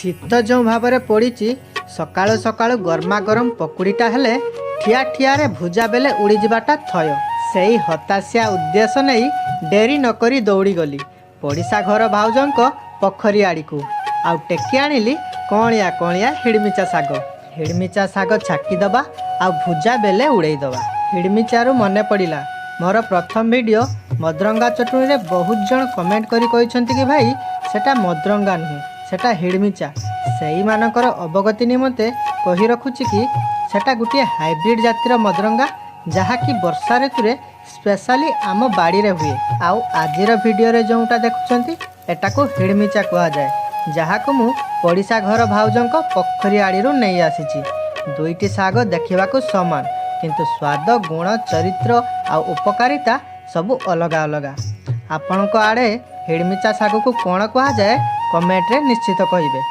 ଶୀତ ଯେଉଁ ଭାବରେ ପଡ଼ିଛି, ସକାଳୁ ସକାଳୁ ଗରମା ଗରମ ପକୁଡ଼ିଟା ହେଲେ ଠିଆ ଠିଆରେ ଭୁଜା ବେଲେ ଉଡ଼ିଯିବାଟା ଥୟ। ସେଇ ହତାଶିଆ ଉଦ୍ଦେଶ୍ୟ ନେଇ ଡେରି ନକରି ଦୌଡ଼ିଗଲି ପଡ଼ିଶା ଘର ଭାଉଜଙ୍କ ପୋଖରୀ ଆଡ଼ିକୁ ଆଉ ଟେକି ଆଣିଲି କଅଁଳିଆ କଅଁଳିଆ ହିଡ଼ମିଚା ଶାଗ। ହିଡ଼ମିଚା ଶାଗ ଛାକିଦେବା ଆଉ ଭୁଜା ବେଲେ ଉଡ଼େଇଦେବା। ହିଡ଼ମିଚାରୁ ମନେ ପଡ଼ିଲା, ମୋର ପ୍ରଥମ ଭିଡ଼ିଓ ମଦରଙ୍ଗା ଚଟୁଣିରେ ବହୁତ ଜଣ କମେଣ୍ଟ କରି କହିଛନ୍ତି କି ଭାଇ, ସେଟା ମଦରଙ୍ଗା ନୁହେଁ, ସେଟା ହିଡ଼ମିଚା। ସେଇମାନଙ୍କର ଅବଗତି ନିମନ୍ତେ କହି ରଖୁଛି କି ସେଟା ଗୋଟିଏ ହାଇବ୍ରିଡ଼ ଜାତିର ମଦରଙ୍ଗା, ଯାହାକି ବର୍ଷା ଋତୁରେ ସ୍ପେଶାଲି ଆମ ବାଡ଼ିରେ ହୁଏ। ଆଉ ଆଜିର ଭିଡ଼ିଓରେ ଯେଉଁଟା ଦେଖୁଛନ୍ତି, ଏଟାକୁ ହିଡ଼ମିଚା କୁହାଯାଏ, ଯାହାକୁ ମୁଁ ପଡ଼ିଶା ଘର ଭାଉଜଙ୍କ ପୋଖରୀ ଆଡ଼ିରୁ ନେଇ ଆସିଛି। ଦୁଇଟି ଶାଗ ଦେଖିବାକୁ ସମାନ, କିନ୍ତୁ ସ୍ୱାଦ, ଗୁଣ, ଚରିତ୍ର ଆଉ ଉପକାରିତା ସବୁ ଅଲଗା ଅଲଗା। ଆପଣଙ୍କ ଆଡ଼େ ହିଡ଼ମିଚା ଶାଗକୁ କ'ଣ କୁହାଯାଏ, କମେଣ୍ଟରେ ନିଶ୍ଚିତ କହିବେ।